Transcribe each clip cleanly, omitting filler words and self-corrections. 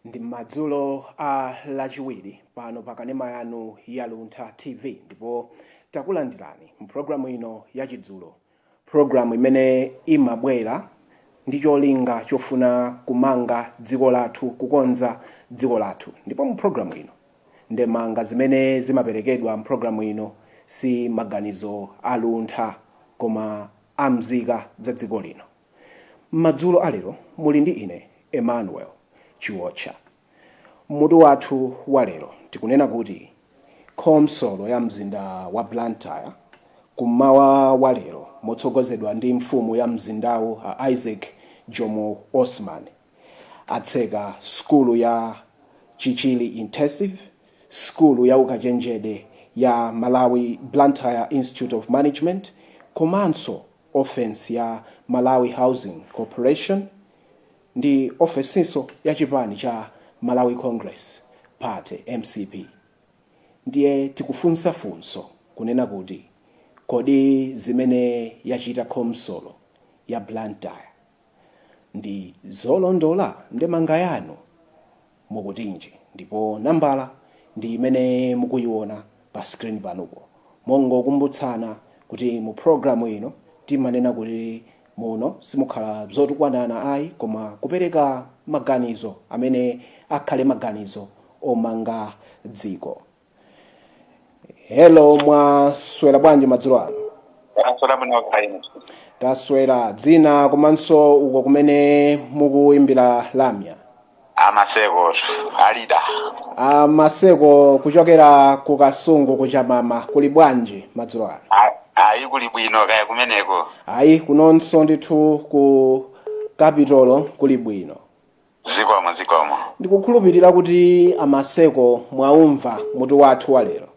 Ndi madzulo a Lachiwiri pano pa kanema yanu ya Luntha TV, ndipo takulandirani mpulogalamu ino yachidzulo, pulogalamu imene imabwera ndi cholinga chofuna kumanga dziko lathu, kukonza dziko lathu. Ndipo mu pulogalamu ino, ndemanga zimene zimaperekedwa mpulogalamu ino si maganizo a Luntha koma amzika za dziko lino. Madzulo alero muli ndi ine, Emmanuel Chiwotcha. Mutu wathu wa lero tikunena kuti khonsolo ya mzinda wa Blantyre kummawa wa lero, motsogozedwa ndi mfumu ya mzindawu a Isaac Jomo Osman, atseka sukulu ya Chichili Intensive, sukulu ya ukachenjede ya Malawi Blantyre Institute of Management, komanso ofesi ya Malawi Housing Corporation ndi ofesinso ya chipani cha Malawi Congress Party, MCP. Ndiye tikufunsa funso kunena kuti, kodi zimene yachita khonsolo ya Blantyre ndi zolondola? Ndemanga yanu mukutinji? Ndipo nambala ndi imene mukuyiona pa screen panopo. Mongokumbutsana kuti mu programu ino timanena kuti muno simukhala zotukwanana ayi, koma kupereka maganizo amene akhale maganizo omanga dziko. Hello, mwaswera bwanji madzulo ano? Aswera muno kaino. Taswera. Dzina komanso uko kumene mukuyimbira lamya? Amaseko alida. Amaseko kuchokera ku Kasungu, kuchamama, kuli bwanji madzulo ano? Ayi, kuli bwino. Kaya kumeneko? Ayi, kunonso ndithu ku Kapitolo kuli bwino. Zikomo, zikomo. Ndikukhulupirira kuti Amaseko mwaumva mutu wathu wa lero.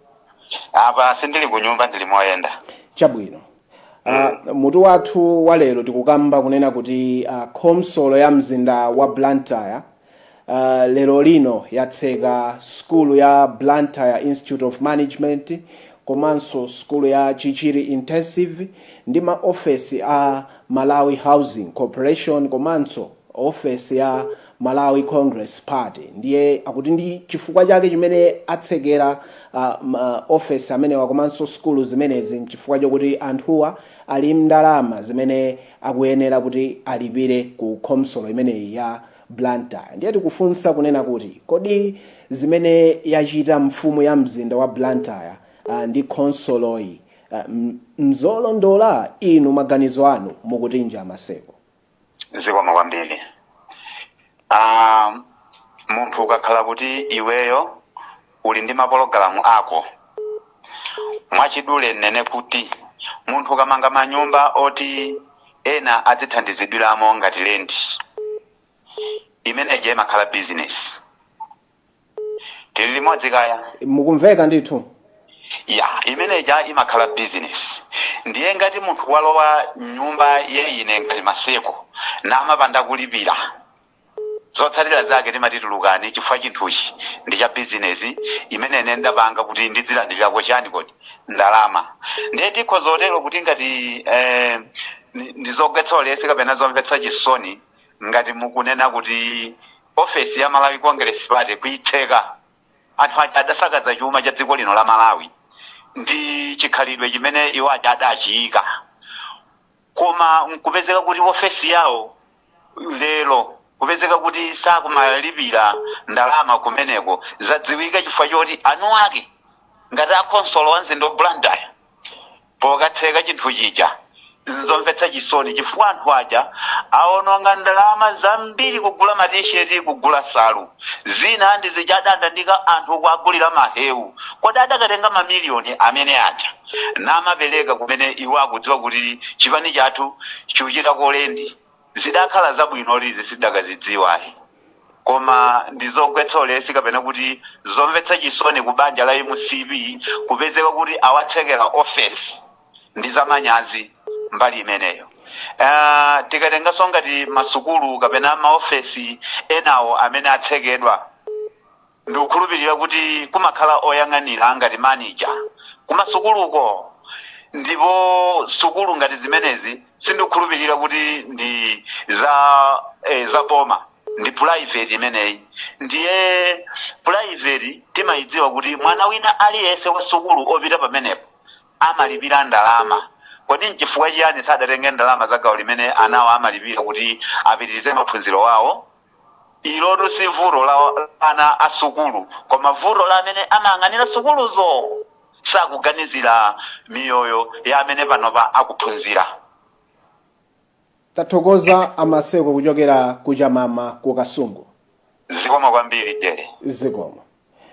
Apa sindili ku nyumba, ndili moyenda. Chabwino. Mutu wathu wa lero tikukamba kunena kuti khonsolo ya mzinda wa Blantyre lero lino yatseka skulu ya Blantyre Institute of Management komanso skulu ya Chichiri Intensive ndi maofesi a Malawi Housing Corporation komanso ofesi ya Malawi Congress Party. Ndiye akuti ndi chifukwa chake chimene atsekera ofesi amenewa komanso skulu zimenezi nchifukwa chokuti anthuwa ali ndalama zimene akuyenera kuti alipire ku khonsolo imeneyi ya Blantyre. Ndiye tikufunsa kunena kuti, kodi zimene yachita mfumu ya mzinda wa Blantyre ndi khonsoloyi mzolondola? Inu maganizo anu mukutinji, Amaseko? Zikomo kwambiri. Munthu ukakhala kuti iweyo uli ndi mapologalamu ako, mwachidule nene kuti munthu ukamanga manyumba oti ena adzithandizidwiramo ngati lendi, imeneja imakhala business. Tili limodzi kaya? Mukumveka ndithu. Ya, imeneja imakhala business. Ndiye ngati munthu walowa nyumba yeine ngati Maseko namapanda kulipira, zotsatira zake timatitulukani, chifukwa chinthuchi ndi cha business imene ine ndapanga kuti ndidzilandirirako chani kodi? Ndalama. Ndiye tikhoza otero kuti ngati ndi zogwetsa ulesi kapena zomvetsa chisoni ngati mukunena kuti ofesi ya Malawi Congress Party kuitseka. Anthu aja adasakaza chuma cha dziko lino la Malawi ndi chikhalidwe chimene iwo aja adachiyika, koma nkupezeka kuti ofesi yawo lero kupezeka kuti sakumalipira ndalama kumeneko, zadziwika chifukwa choti anu ake ngati akhonsolo wa mzinda wa Blantyre pokatseka chinthu chija. Nzomvetsa chisoni chifukwa anthu aja aononga ndalama zambiri kugula matisheti, kugula salu zina ndi zichadandandika anthu kuagulira mahewu. Kodi adakatenga mamiliyoni amene aja namapereka kumene iwo akudziwa kuti chipani chathu chikuchita kolendi, zidakhala zabwino lizi sidakazidziwayi. Koma ndizogwetsa ulesi kapena kuti zomvetsa chisoni ku banja la MCP kupezeka kuti awatsekera ofesi, ndi zamanyazi mbali imeneyo. Tikatenganso ngati masukulu kapena maofesi enawo amene atsekedwa, ndikukhulupirira kuti kumakhala oyang'anira ngati manager kumasukuluko, ndipo sukulu ngati zimenezi sindikukhulupirira kuti ndi za boma, Ndi private imeneyi. Ndiye private timayidziwa kuti mwana wina aliyense wa sukulu opita pamenepo amalipira ndalama. Kodi nchifukwa chiyani sadatenge ndalama za gawo limene anawo amalipira kuti apitirize maphunziro awo? Ilotu si vuto la ana a sukulu, koma vuto la amene amayang'anira sukuluzo, sakuganizira miyoyo ya amene panopa akuphunzira. Tathokoza, Amaseko, kuchokera ku Chamama ku Kasungu. Zikomo kwambiri, Jere. Zikomo.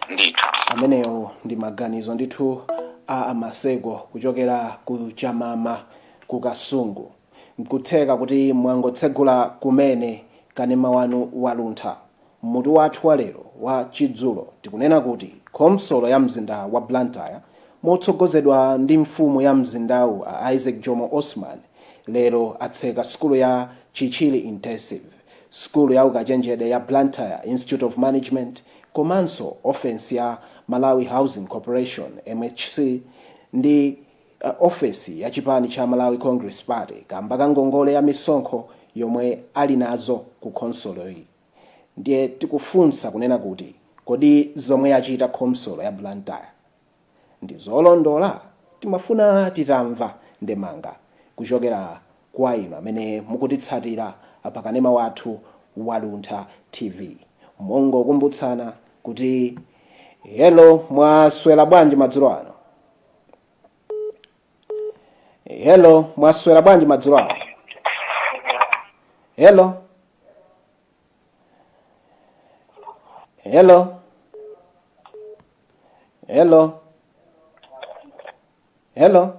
Ndithu. Amenewo ndi maganizo ndithu a Amaseko kuchokera ku Chamama ku Kasungu. Nkutheka kuti mwangotsegula kumene kanema wanu waluntha. Mutu wathu wa lero wa chidzulo tikunena kuti khonsolo ya mzinda wa Blantyre, motsogozedwa ndi mfumu ya mzindawu a Isaac Jomo Osman, lero atseka sukulu ya Chichili Intensive, sukulu ya ukachenjede ya Blantyre Institute of Management, komanso ofesi ya Malawi Housing Corporation, MHC, ndi ofesi ya chipani cha Malawi Congress Party kamba ka ngongole ya misonkho yomwe ali nazo ku khonsoloyi. Ndiye tikufunsa kunena kuti kodi zomwe yachita khonsolo ya Blantyre ndi zolondola? Timafuna titamva ndemanga kuchokera kwa inu amene mukutitsatira pakanema wathu Waluntha TV. Mongokumbutsana kuti, hello, mwaswera bwanji madzulo ano? Hello, mwaswera bwanji madzulo ano? Hello, hello, hello, hello.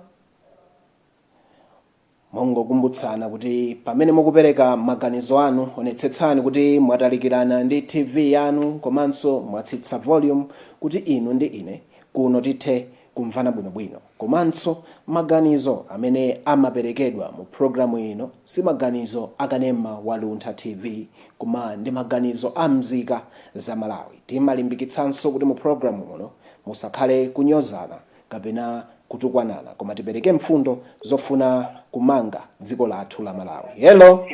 Mongokumbutsana kuti pamene mukupereka maganizo anu, onetsetsani kuti mwatalikirana ndi TV yanu komanso mwatsitsa volume kuti inu ndi ine kuno tithe kumvana bwinobwino. Komanso maganizo amene amaperekedwa mu programu ino si maganizo akanema wa Luntha TV, koma ndi maganizo a mzika za Malawi. Timalimbikitsanso kuti mu programu muno musakhale kunyozana kapena kutukwanana, koma tipereke mfundo zofuna kumanga dziko lathu la Malawi. Hello,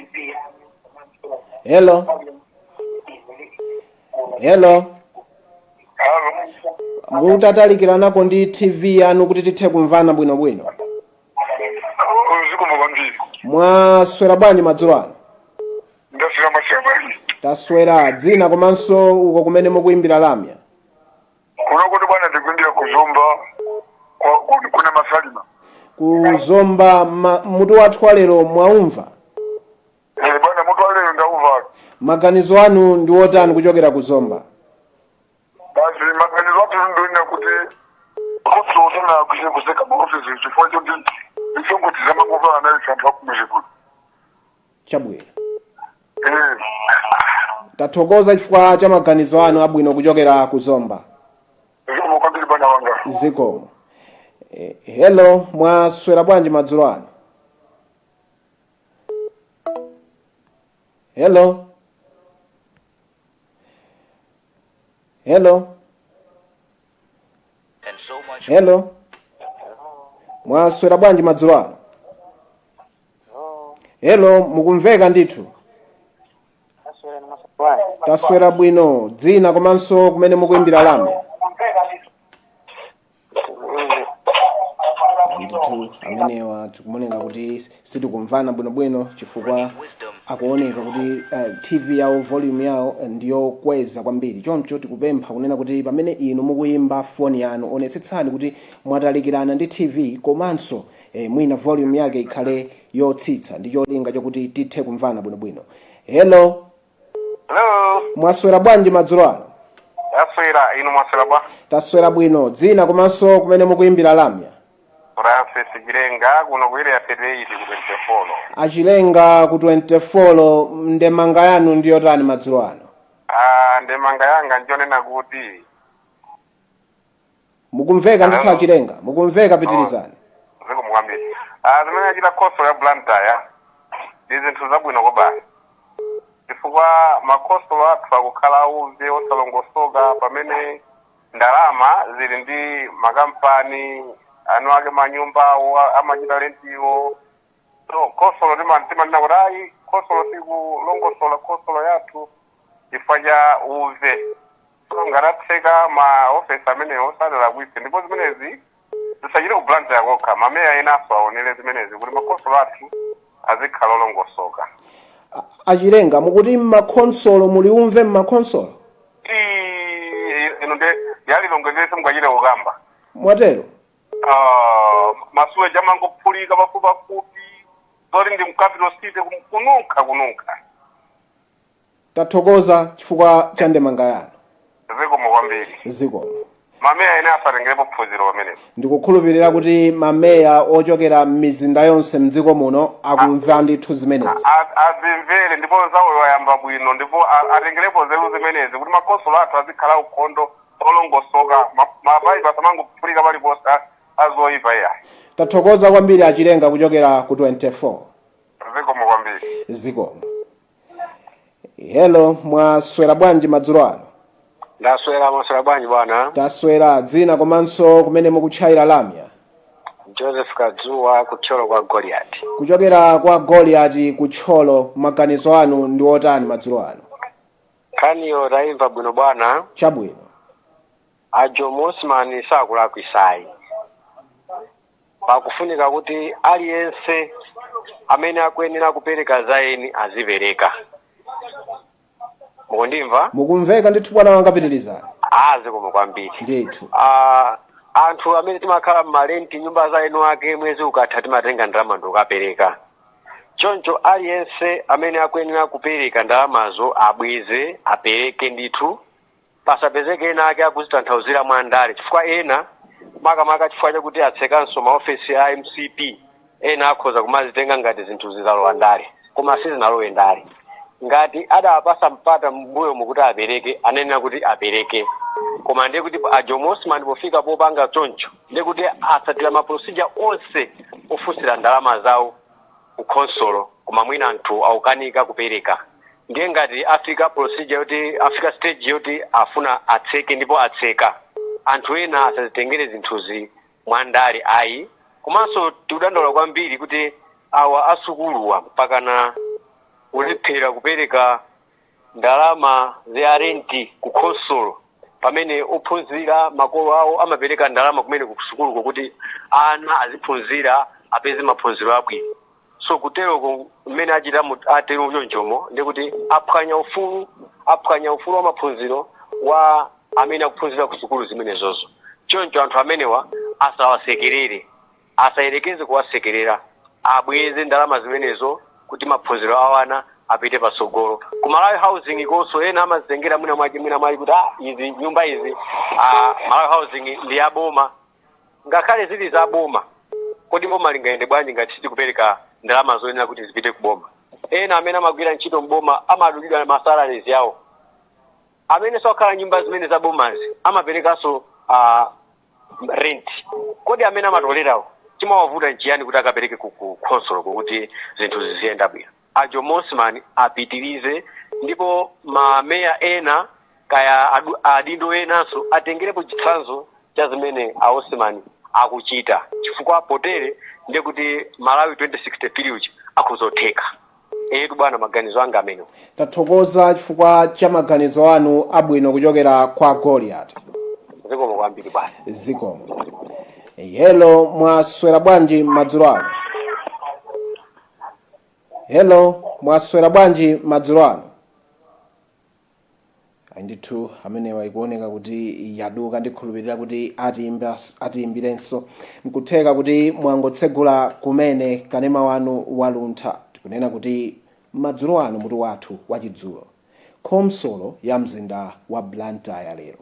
hello, hello. Mutatalikirana ndi TV yanu kuti tithe kumvana bwinobwino. Zikomo kwambiri. Mwaswera bwanji madzulo ano? Ndaswera, maswera bwanji? Taswera. Dzina komanso uko kumene mukuimbira lamya? Kuno kuti bwana ndikuimbira kuzomba kuna Masalima. Kuzomba. Mutu wathu wa lero mwaumva? Eh bwana, mutu wa lero ndaumva. Maganizo anu ndi otani kuchokera kuzomba? Basi, maganizo athu ndionena kuti kusotana kuise kuseka maofisi chifukwa choti misonkho tizamangova analisi anthu akumuzi kuno. Chabwino. Eh. Tathokoza chifukwa cha maganizo anu abwino kuchokera kuzomba. Zikomo kwambiri, bwana wanga. Zikomo. Hello, mwaswera bwanji madzulo ano? Hello, hello, hello, mwaswera bwanji madzulo ano? Hello, mukumveka ndithu? Taswera bwino. Dzina komanso kumene mukuimbira lamya? Ndithu amenewa tikumoneka kuti sitikumvana bwinobwino chifukwa akuoneka kuti TV yawo, volume yawo ndiyokweza kwambiri. Choncho tikupempha kunena kuti pamene inu mukuyimba foni yanu, onetsetsani kuti mwatalikirana ndi TV komanso mwina volume yake ikhale yotsitsa ndi cholinga chokuti tithe kumvana bwinobwino. Hello. Hello. Mwaswera bwanji madzulo ano? Taswera, inu mwaswera bwa? Taswera bwino. Dzina komanso kumene mukuimbira lamya? Francis Chilenga, kuno ku Area 38 ku 24. Achilenga ku 24, ndemanga yanu ndiyotani madzulo ano? Ah, ndemanga yanga njonena kuti Mukumveka ndithu? Hello. Achilenga, mukumveka, pitirizani. Zikomo kwambiri. Ah, zimene achita khonsolo ya Blantyre ndi zinthu zabwino kwabasi. Chifukwa makhonsolo athu akukhala auve osalongosoka pamene ndalama zili ndi makampani anu ake, manyumba awo amachita rentiwo. So khonsolo timanena kuti ayi, khonsolo sikulongosola khonsolo yathu. Chifukwa cha uve. So ngatatseka ma ofesi amenewo sadalakwise, ndipo zimenezi zisachite ku Blantyre kokha, mameya enanso aonere zimenezi kuti makhonsolo athu azikhala olongosoka. Achilenga, mukuti mmakhonsolo muli umve mmakhonsolo? Ino nde yalilongo ndese mungachite kukamba. Mwatero? Ah, masuweji amangophulika pafupi pafupi, zoti ndi mcapital city, kununkha kununkha. Tathokoza chifukwa cha ndemanga yanu. Zikomo kwambiri. Zikomo. Mameya ene asatengerepo phunziro pamenepo. Ndikukhulupirira kuti mameya ochokera m'mizinda yonse mdziko muno akumva ndithu zimenezi. Azimvere, ndipo zawo wayamba bwino, ndipo atengerepo nzeru zimenezi kuti makhonsolo athu azikhala ukhondo, olongosoka, mapaipi asamangophulika paliponse azoyipa iya. Tathokoza kwambiri, Achilenga, kuchokera ku 24. Zikomo kwambiri. Zikomo. Hello, mwaswera bwanji madzulo ano? Ndaswera. Mwaswera bwanji, bwana? Taswera. Dzina komanso kumene mukutchayira lamya? Joseph Kadzuwa, kuthyolo kwa Goliath. Kuchokera kwa Goliath kuthyolo, maganizo anu ndi otani madzulo ano? Nkhaniyo tayimva bwino, bwana. Chabwino. A Jomo Osman sakulakwisayi. Pakufunika kuti aliyense amene akuyenera kupereka zaeni azipereka. Mukundimva? Mukumveka ndithu, bwana wanga, pitirizani. Zikomo kwambiri. Ndithu. Ah, anthu amene timakhala mmalenti, nyumba za enu ake, mwezi ukatha timatenga ndalama ndikukapereka. Choncho aliyense amene akuyenera kupereka ndalamazo abweze, apereke ndithu, pasapezeke ena ake akuzitanthauzira mwandale, chifukwa ena, makamaka chifukwa chakuti atsekanso maofesi a MCP, ena akhoza kumazitenga ngati zinthu zizalowa ndale, koma sizinalowe ndale. Ngati adawapasa mpata mbuyo mukuti apereke, anenera kuti apereke. Koma ndiye kuti a Jomo Osman pofika popanga choncho, ndiye kuti atsatira maprocedure onse ofunsira ndalama zawo ku khonsolo, koma mwina anthu akukanika kupereka. Ndiye ngati afika procedure yoti afika stage yoti afuna atseke, ndipo atseka, anthu ena asazitengere zinthuzi mwandale ayi. Komanso tikudandaula kwambiri kuti awa asukuluwa mpakana kulephera kupereka ndalama za renti ku khonsolo, pamene ophunzira makolo awo amapereka ndalama kumene ku sukuluko kuti ana aziphunzira, apeze maphunziro abwino. So kuteroko mmene achita atero chonchomo, ndikuti aphwanya ufulu, aphwanya ufulu wa maphunziro wa amene akuphunzira ku sukulu zimenezozo. Choncho anthu amenewa asawasekerere, asayerekeze kuwasekerera, abweze ndalama zimenezo kuti maphunziro awo ana apite patsogolo. Ku Malawi Housing konso ena amazitengera mwina mwachi mwina mwachi kuti ah, izi nyumba izi, ah, Malawi Housing ndi yaboma. Ngakhale zili za boma, kodi boma lingayende bwanji ngati sitikupereka ndalama zoyenera kuti zipite ku boma? Ena amene amagwira ntchito mboma amadulidwa masalaries yawo. Amene sakhala nyumba zimene za bomazi amaperekanso rent. Kodi amene amatolerawo chimawavuta nchiyani kuti akapereke ku khonsolo kuti zinthu ziziyenda bwino? A Jomo Osman apitirize, ndipo mameya ena kaya adindo enanso atengerepo chitsanzo cha zimene a Osman akuchita, chifukwa potere ndiye kuti Malawi 2063 uchi akhuzotheka. Etu bwana, maganizo anga amenewo. Tathokoza chifukwa cha maganizo anu abwino kuchokera kwa Goliath. Zikomo kwambiri, bwana. Zikomo. Hello, mwaswera bwanji madzulo ano? Hello, mwaswera bwanji madzulo ano? Ayi ndithu, amenewa ikuoneka kuti yaduka. Ndikhulupirira kuti atiyimbirenso. Nkutheka kuti mwangotsegula kumene kanema wanu waluntha. Tikunena kuti madzulo ano mutu wathu wachidzulo, khonsolo ya mzinda wa Blantyre lero,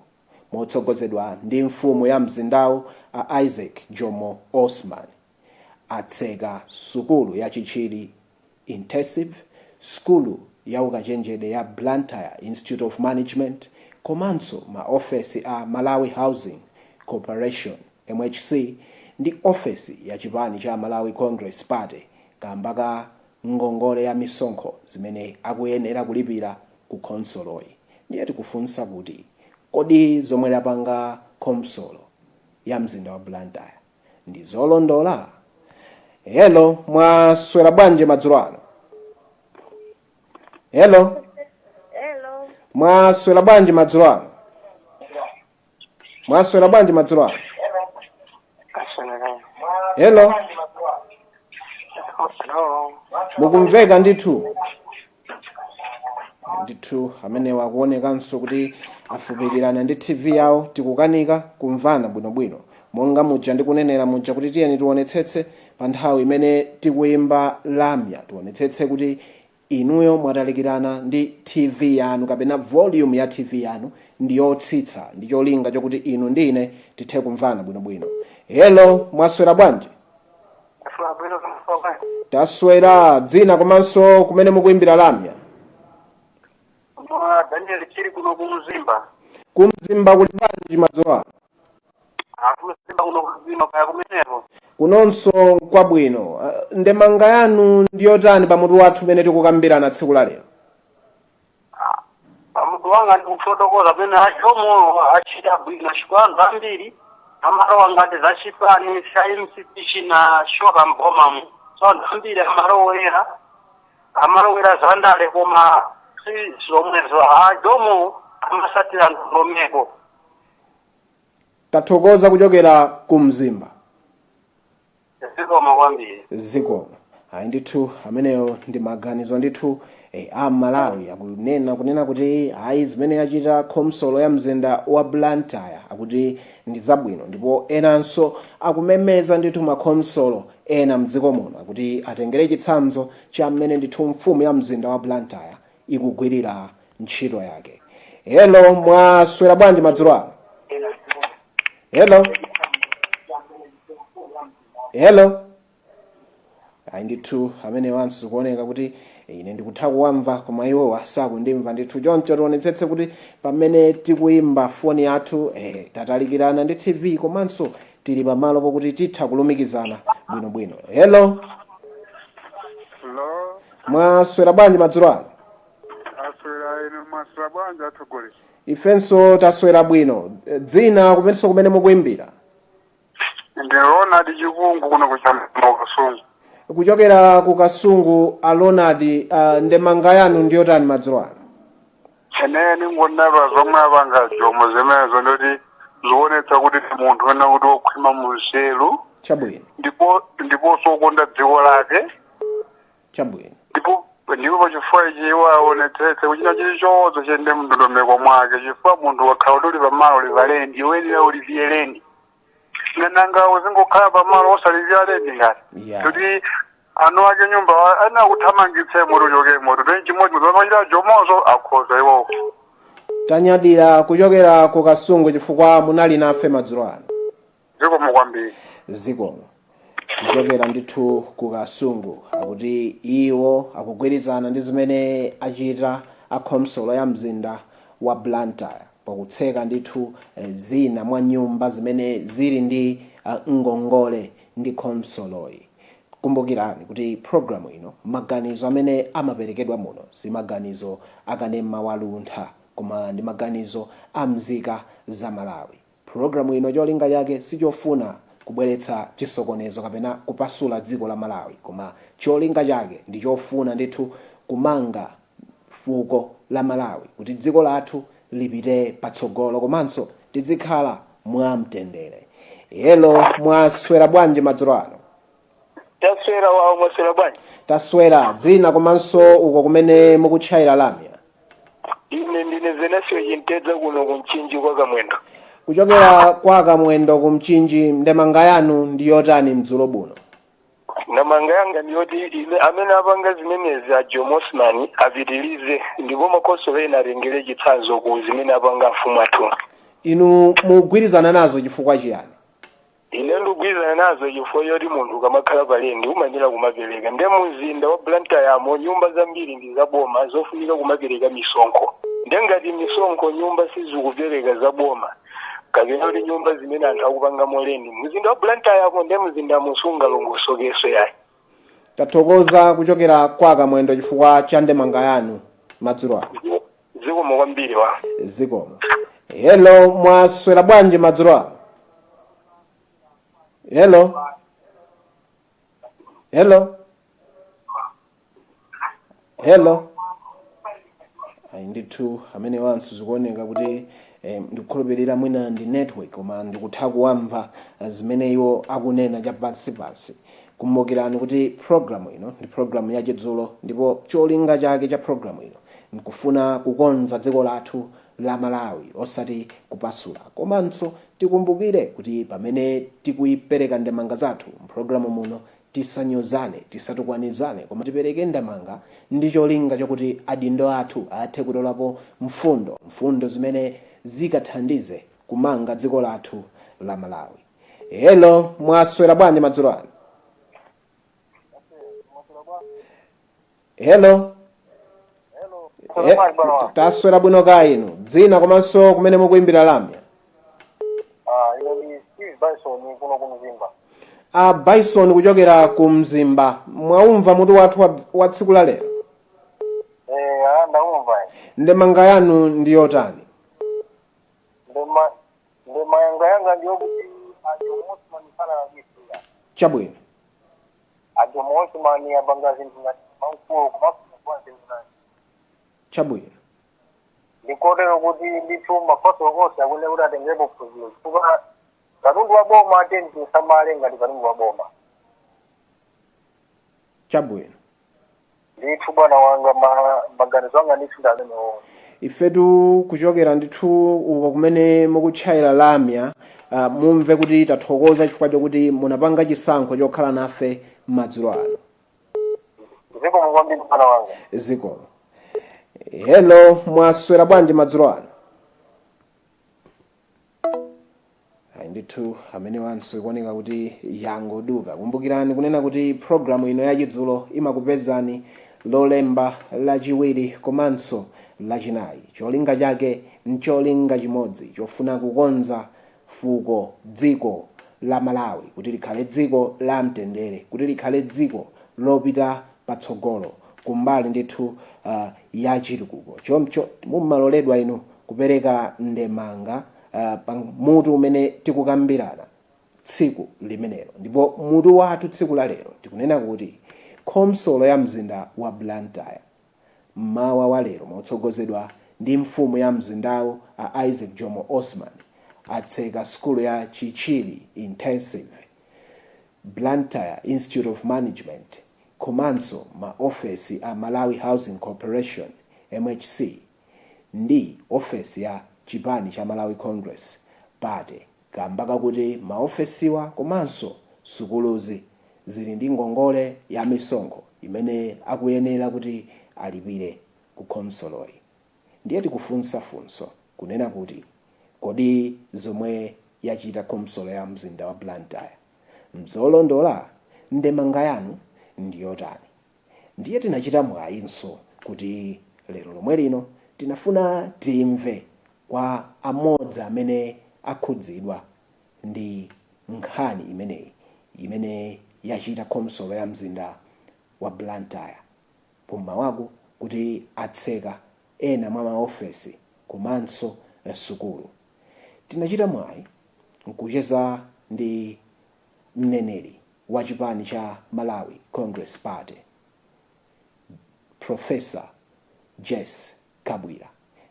motsogozedwa ndi mfumu ya mzindawo a Isaac Jomo Osman, atseka sukulu ya Chichiri Intensive, sukulu ya ukachenjede ya Blantyre Institute of Management, komanso maofesi a Malawi Housing Corporation, MHC, ndi ofesi ya chipani cha Malawi Congress Party kamba ka ngongole ya misonkho zimene akuyenera kulipira ku khonsoloyi. Ndiye tikufunsa kuti kodi zomwe lapanga khonsolo ya mzinda wa Blantyre ndi zolondola? Hello, mwaswera bwanji madzulo ano? Hello. Hello. Mwaswera bwanji madzulo ano? Mwaswera bwanji madzulo ano? Hello. Hello. Mukumveka ndithu? Ndithu amene wakuonekanso kuti afupikirana ndi TV yawo, tikukanika kumvana bwinobwino. Monga muja ndikunenera muja kuti tiyeni tionetsetse pa nthawi imene tikuyimba lamya, tionetsetse kuti inuyo mwatalikirana ndi TV yanu kapena volume ya TV yanu ndi yotsitsa, ndi cholinga chokuti inu ndi ine tithe kumvana bwinobwino. Hello, mwaswera bwanji? Taswera. Dzina komanso kumene mukuyimbira lamya? Daniel chiri kuno kuMzimba. KuMzimba kuli bwanji madzulo ano? KuMzimba kuno kuMzimba, kaya kumeneko? Kunonso kwabwino. Ndemanga yanu ndiyotani pamutu wathu umene tikukambirana tsiku la lero? Pamutu wanga ndikufotokoza pene achomo achita bwino, chifukwa anthu ambiri amalowa ngati za chipani cha MCP china shoka mbomamu, so anthu ambiri amalowera zandale, koma si zomwezo. Ajomo amasatira ndondomeko. Tathokoza kuchokera ku Mzimba. Zikoma kwambiri. Zikoma. Ayi ndithu, ameneyo ndi maganizo ndithu a Malawi akunena kunena kuti ayi, zimene yachita khonsolo ya mzinda wa Blantyre akuti ndi zabwino, ndipo enanso akumemeza ndithu makhonsolo ena mdziko muno akuti atengere chitsanzo cha mmene ndithu mfumu ya mzinda wa Blantyre ikugwirira ntchito yake. Hello, mwaswera bwanji madzulo ano? Hello, hello. Ayi ndithu, amene wanso kuoneka kuti ine ndikutha kuwamva koma iwowa sakundimva ndithu. Choncho tionetsetse kuti pamene tikuyimba foni yathu tatalikirana ndi TV komanso tili pamalo pokuti titha kulumikizana bwinobwino. Hello. Hello. Mwaswera bwanji madzulo ano? Aswera inu, mwaswera bwanji atsogoleri? Ifenso taswera bwino. Dzina kumenso kumene mukuyimbira? Ndi Ronald Chikungu kuno kuchamba Kasungu. Kuchokera ku Kasungu a Ronald, ndemanga yanu ndiyotani madzulo ano? Ene ningonava zomwe apanga Jomo zimenezo, ndoti zionetsa kuti ndi munthu wena kuti wokhwima munzeru. Chabwino. Ndipo ndiponso wokonda dziko lake. Chabwino. Ndipo pachifukwa ichi iwo aonetsetse kuchina chilichonse chiyende mndondomeko mwake, chifukwa munthu wakhala kuti uli pamalo ulipa lendi, uyenera ulipire lendi. Nanga uzingokhala pamalo osalipira lendi ngati kuti anu ake nyumba ana kuthamangitse moto uchoke moto tweni chimodzi mapachita Jomozo akhoza iwowo. Tanyadira kuchokera ku Kasungu chifukwa munali nafe madzulo ano. Zikomo kwambiri. Zikomo. Kuchokera ndithu ku Kasungu akuti iwo akugwirizana ndi zimene achita a khonsolo ya mzinda wa Blantyre pakutseka ndithu zina mwa nyumba zimene zili ndi ngongole ndi khonsoloyi. Kumbukirani kuti programu ino maganizo amene amaperekedwa muno si maganizo akanema waluntha, koma ndi maganizo a mzika za Malawi. Programu ino cholinga chake sichofuna kubweretsa chisokonezo kapena kupasula dziko la Malawi, koma cholinga chake ndi chofuna ndithu kumanga fuko la Malawi kuti dziko lathu lipite patsogolo komanso tizikhala mwamtendere. Hello, mwaswera bwanji madzulo ano? Taswera wawo, mwaswera bwanji? Taswera. Dzina komanso uko kumene mukutchayira lamya? Ine ndine Venasio Chintedza kuno kuMchinji kwa Kamwendo. Kuchokera kwa Kamwendo ku Mchinji, ndemanga yanu ndi yotani mdzulo buno? Ndemanga yanga ndiyoti ine amene apanga zimenezi a Jomo Osman apitilize, ndipo makhonsolo ena atengere chitsanzo ku zimene apanga mfumu athu. Inu mugwirizana nazo chifukwa chiyani? Ine ndikugwirizana nazo chifukwa choti munthu ukamakhala pa lendi umayenera kumapereka, nde mumzinda wa Blantyre nyumba zambiri ndi zaboma zofunika kumapereka misonkho, nde ngati misonkho nyumba sizikupereka zaboma kapena kuti nyumba zimene anthu akupangamo lendi mzinda wa Blantyre, nde mzinda musungalongosokeso yayi. Tathokoza kuchokera kwa Kamwendo chifukwa cha ndemanga yanu madzulo ano. Zikomo kwambiri wa. Zikomo. Hello, mwaswera bwanji madzulo ano? Hello, hello, hello. Ayi ndithu, amene wanso zikuoneka kuti ndikukhulupirira mwina ndi network, koma ndikutha kuwamva zimene iwo akunena cha pansipansi. Kumbukirani kuti programu ino ndi programu yachidzulo, ndipo cholinga chake cha programu ino nkufuna kukonza dziko lathu la Malawi, osati kupasula. Komanso tikumbukire kuti pamene tikuyipereka ndemanga zathu mpulogalamu muno, tisanyozane, tisatukwanizane, koma tipereke ndemanga ndi cholinga chokuti adindo athu athe kutolapo mfundo, mfundo zimene zikathandize kumanga dziko lathu la Malawi. Hello, mwaswera bwanji madzulo ano? Hello. Taswera bwino. Ka inu, dzina komanso kumene mukuimbira lamya? Ine ndi Steve Bison, kuno ku Mzimba. A Bison kuchokera ku Mzimba, mwaumva mutu wathu wa tsiku la lero? Eh, ndaumva. Ndemanga yanu ndi yotani? Ndemanga yanga ndiyokuti a Jomo Osman sanalakwitse. Chabwino. A Jomo Osman apanga zinthu ngati mamkulu komanso zinthu. Chabwino. Ndikotero kuti ndithu makhonsolo onse akuyenera kuti atengerepo phunziro, chifukwa katundu wa boma ateni tisamale ngati katundu wa boma. Chabwino. Ndithu bwana wanga, maganizo anga ndithu ndi amenewo. Ifetu kuchokera ndithu uko kumene mukutchayira lamya, mumve kuti tathokoza chifukwa chokuti munapanga chisankho chokhala nafe madzulo ano. Zikomo kwambiri, bwana wanga. Zikomo. Hello, mwaswera bwanji madzulo ano? Ayi ndithu, amene wanso ikuoneka kuti yangoduka. Kumbukirani kunena kuti programu ino yachidzulo imakupezani Lolemba, Lachiwiri komanso Lachinayi. Cholinga chake ncholinga chimodzi, chofuna kukonza fuko, dziko la Malawi, kuti likhale dziko la mtendere, kuti likhale dziko lopita patsogolo kumbali ndithu ya chitukuko. Choncho mumaloledwa inu kupereka ndemanga pa mutu umene tikukambirana tsiku limenelo. Ndipo mutu wathu tsiku la lero tikunena kuti khonsolo ya mzinda wa Blantyre mmawa wa lero, motsogozedwa ndi mfumu ya mzindawo a Isaac Jomo Osman, atseka sukulu ya Chichiri Intensive, Blantyre Institute of Management komanso maofesi a Malawi Housing Corporation, MHC, ndi ofesi ya chipani cha Malawi Congress Party, kamba kakuti maofesiwa komanso sukuluzi zili ndi ngongole ya misonkho imene akuyenera kuti alipire ku khonsoloyi. Ndiye tikufunsa funso kunena kuti, kodi zomwe yachita khonsolo ya mzinda wa Blantyre mzolondola? Ndemanga yanu ndiyotani? Ndiye tinachita mwayinso kuti lero lomwe lino tinafuna timve kwa amodzi amene akhudzidwa ndi nkhani imeneyi imene yachita khonsolo ya mzinda wa Blantyre kummawaku, kuti atseka ena mwa maofesi komanso sukulu. Tinachita mwayi nkucheza ndi mneneri wa chipani cha Malawi Congress Party, Professor Jess Kabwira.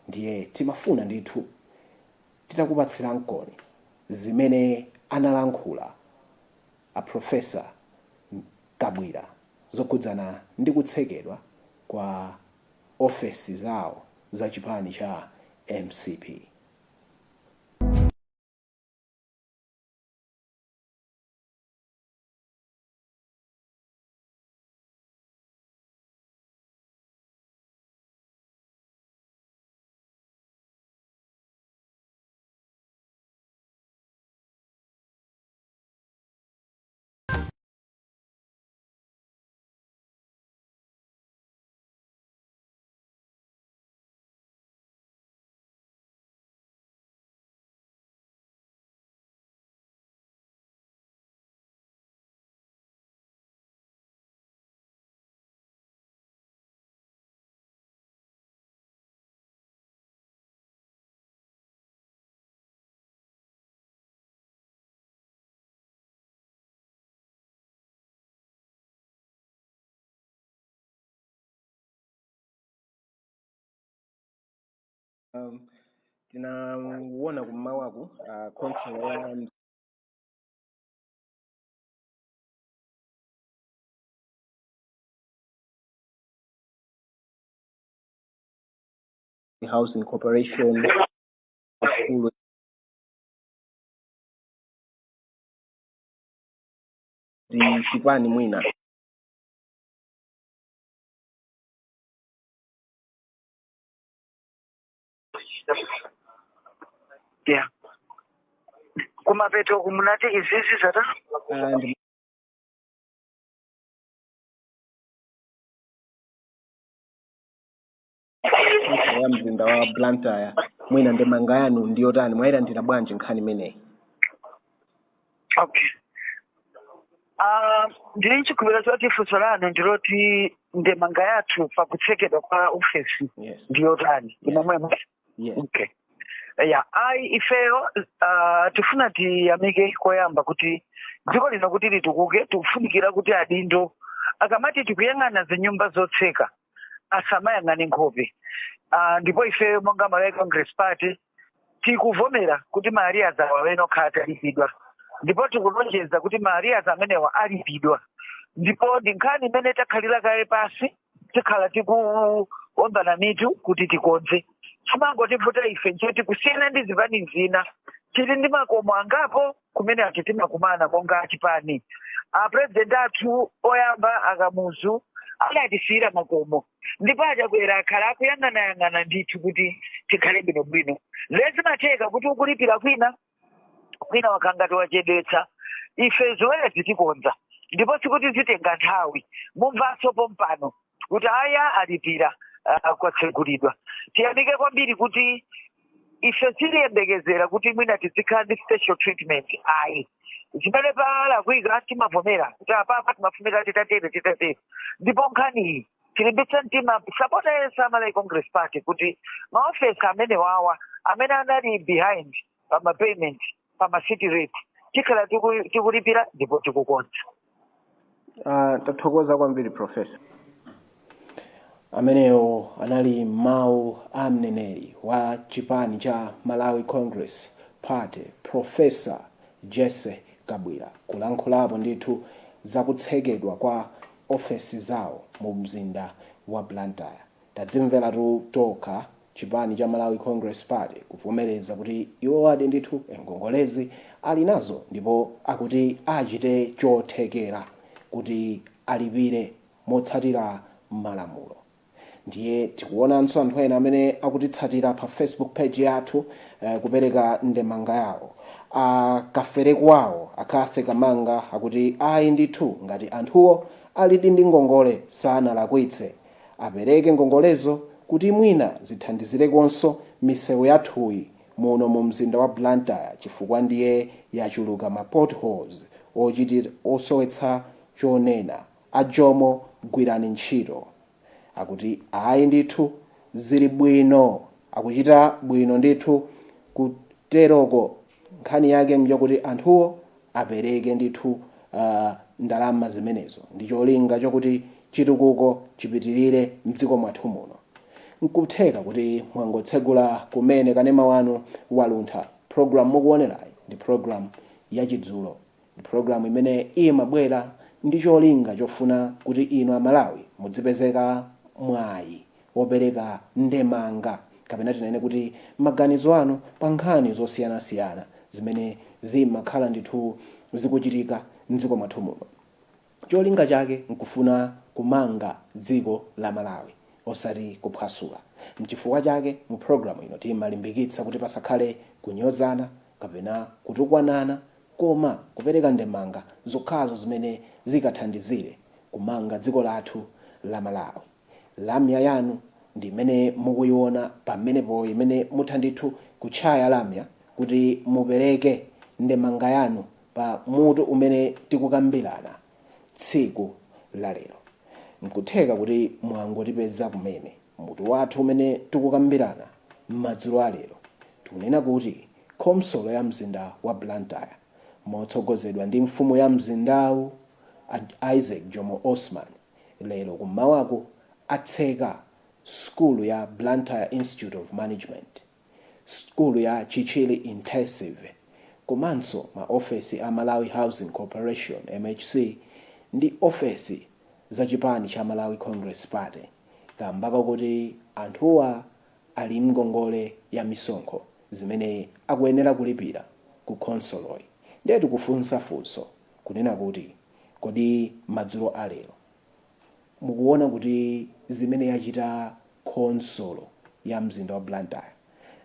Ndiye timafuna ndithu titakupatsira mkoni zimene analankhula a Professor Kabwira zokhudzana ndi kutsekedwa kwa ofesi zawo za chipani cha MCP. Tinaona kummawaku khonsolo ya Housing Corporation school ndi chipani mwina. Yeah, kumapeto kumunati izizi zata Ndi khonsolo ya mzinda wa Blantyre, mwina ndemanga yanu ndiyotani? Mwayilandira bwanji nkhani imeneyi? Okay, ndili nchikhulupiriro choti funso lanu ndiloti ndemanga yathu pakutsekedwa kwa ofesi ndiyotani, ndimomwemo? Yes. Okay, yeah, ayi, ifeyo tifuna tiyamike koyamba kuti dziko lino kuti litukuke tikufunikira kuti adindo akamati tikuyang'ana zinyumba zotseka asamayang'ane nkhope. Ndipo ifeyo monga Malawi Congress Party tikuvomera kuti ma arrears awa amene okhala atalipidwa, ndipo tikulonjeza kuti ma arrears amenewa alipidwa. Ndipo ndi nkhani imene takhalira kale pasi, tikhala tikuombana mitu kuti tikonze. Chimangotivuta ife nchoti kusiyana ndi zipani zina, tili ndi makomo angapo kumene anthu timakumana monga achipani. Apresident athu oyamba aKamuzu adatisiyira makomo, ndipo aChakwera akhala akuyang'anayang'ana ndithu kuti tikhale bwinobwino. Lezimatheka kuti ukulipira kwina kwina wakhangati wachedwetsa. Ife zimenezi tikonza, ndipo sikuti zitenga nthawi, mumvanso pompano kuti aya alipira, kwatsegulidwa. Tiyamike kwambiri kuti ife siliyembekezera kuti mwina tizikhala ndi special treatment, ayi. Zimene palakwika timavomera kuti apapa timafunika titatere, titatere. Ndipo nkhani iyi tilimbitse mtima supporter yense aMalawi Congress Party kuti maofesi amene wawa amene anali behind pama payment, pama city rate, tikhala tikulipira ndipo tikukonza. Tathokoza kwambiri, Professor. Amenewo anali mawu a mneneri wa chipani cha Malawi Congress Party, Professor Jesse Kabwira, kulankhulapo ndithu zakutsekedwa kwa ofesi zawo mu mzinda wa Blantyre. Tadzimveratu tokha, chipani cha Malawi Congress Party kuvomereza kuti iwo adi ndithu ngongolezi ali nazo, ndipo akuti achite chothekera kuti alipire motsatira malamulo. Ndiye tikuonanso anthu ena amene akutitsatira pa Facebook page yathu kupereka ndemanga yawo. Akafereku awo akathe kamanga akuti ayi ndithu, ngati anthuwo alidi ndi ngongole sanalakwitse, apereke ngongolezo kuti mwina zithandizirekonso misewu yathuyi muno mu mzinda wa Blantyre, chifukwa ndiye yachuluka ma potholes ochitira osowetsa chonena. Ajomo, gwirani ntchito. Akuti ayi ndithu, zili bwino, akuchita bwino ndithu kuteroko. Nkhani yake njakuti anthuwo apereke ndithu ndalama zimenezo ndi cholinga chokuti chitukuko chipitirire mdziko mwathu muno. Nkutheka kuti mwangotsegula kumene kanema wanu waLuntha. Program mukuonerayi ndi program yachidzulo, ndi program imene imabwera ndi cholinga chofuna kuti inu Amalawi mudzipezeka mwayi wopereka ndemanga, kapena tinene kuti maganizo anu pa nkhani zosiyanasiyana zimene zimakhala ndithu zikuchitika mdziko mwathu muno. Cholinga chake nkufuna kumanga dziko la Malawi, osati kuphwasula. Mchifukwa chake mu programu ino timalimbikitsa kuti pasakhale kunyozana kapena kutukwanana, koma kupereka ndemanga zokhazo zimene zikathandizire kumanga dziko lathu la Malawi. Lamya yanu ndi imene mukuiona pamenepo, imene mutha ndithu kutchaya lamya kuti mupereke ndemanga yanu pa mutu umene tikukambirana tsiku la lero. Nkutheka kuti mwangotipeza kumene. Mutu wathu umene tikukambirana madzulo alero tikunena kuti khonsolo ya mzinda wa Blantyre, motsogozedwa ndi mfumu ya mzindawu Isaac Jomo Osman, lero kummawaku atseka Sukulu ya Blantyre Institute of Management, sukulu ya Chichiri Intensive, komanso maofesi a Malawi Housing Corporation, MHC, ndi ofesi za chipani cha Malawi Congress Party, kamba kakuti anthuwa ali mngongole ya misonkho zimene akuyenera kulipira ku khonsoloyi. Ndiye tikufunsa funso kunena kuti, kodi madzulo alero mukuona kuti zimene yachita khonsolo ya mzinda wa Blantyre